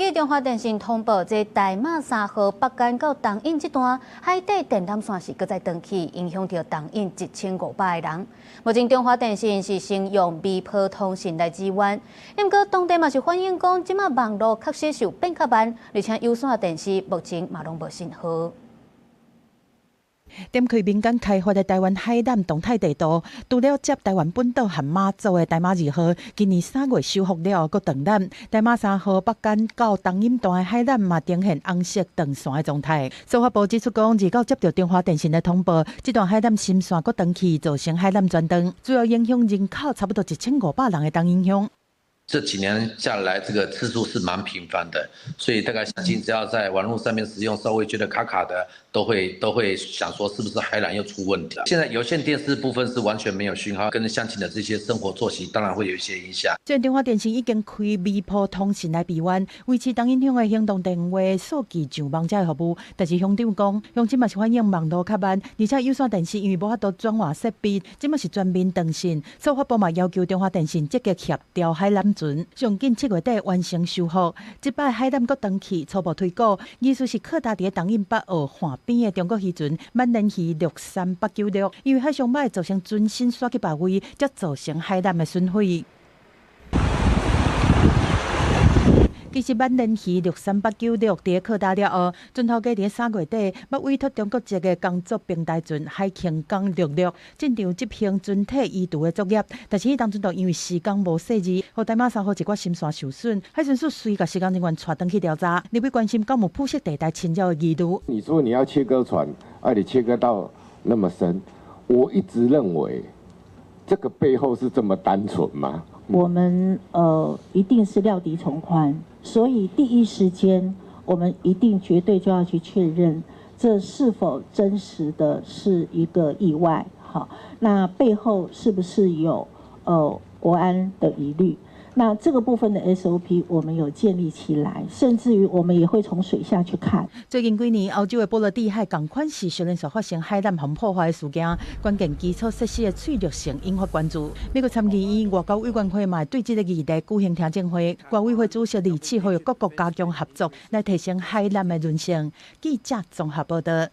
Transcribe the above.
據中華電信通報，這大馬三號北竿到東引這段海底電纜線是閣再斷去，影響著東引1500個人。目前中華電信是先用微波通訊來支援，毋過當地嘛是反映講，這馬網路確實是有變較慢，而且有線電視目前嘛攏無信號。點開民間開發的臺灣海纜動態地圖，除了接臺灣本島和馬祖的大馬二號，今年3月修復了後，閣斷纜。大馬三號北竿到東引段的海纜嘛呈現紅色斷線的狀態。司法部指出講，29接著中華電信的通報，這段海纜芯線閣斷去，造成海纜全斷，主要影響人口差不多1500人的東引鄉。這幾年下來，這個次數是蠻頻繁的，所以大概相信只要在網絡上面使用，稍微覺得卡卡的，都會想說是不是海纜又出問題。現在有線電視部分是完全沒有訊號，跟鄉親的這些生活作息當然會有一些影響。雖然中華電信已經開微波通訊來備援，維持東引鄉的行動電話、手機上網這个服務，但是鄉長講，鄉親嘛是反映網路較慢，而且有線電視因為無法度轉換設備，這馬是全面斷線。司法部嘛要求中華電信積極協調海纜船，上緊7月底完成修復。這擺海纜閣斷去，初步推估，意思是靠搭佇東引北澳岸邊的中國漁船挽鰱魚63896，因為海上擺造成船身徙去別位，才造成海纜的損毀。其實挽鰱魚63896佇咧靠搭了後，船頭家佇3月底，欲委託中國籍的工作平台船海興港66進場執行船體移除的作業，但是彼當陣就因為施工無細緻，予大馬三號一寡芯線受損，海巡署隨共施工人員帶轉去調查，立委關心敢有灰色地帶侵擾的疑慮。你說你要切割船，啊，你切割到那麼深，我一直認為這個背後是這麼單純嗎？我們一定是料敵從寬。所以第一時間，我們一定絕對就要去確認，這是否真實的是一個意外？好，那背後是不是有國安的疑慮？那這個部分的 SOP 我們有建立起來，甚至於我們也會從水下去看。最近幾年，歐洲的波羅的海仝款是小連續發生海纜予破壞的事件，關鍵基礎設施的脆弱性引發關注。美國參議院外交委員會嘛對這個議題舉行聽證會，外委會主席李啟呼籲各國加強合作，來提升海纜的韌性。記者綜合報道。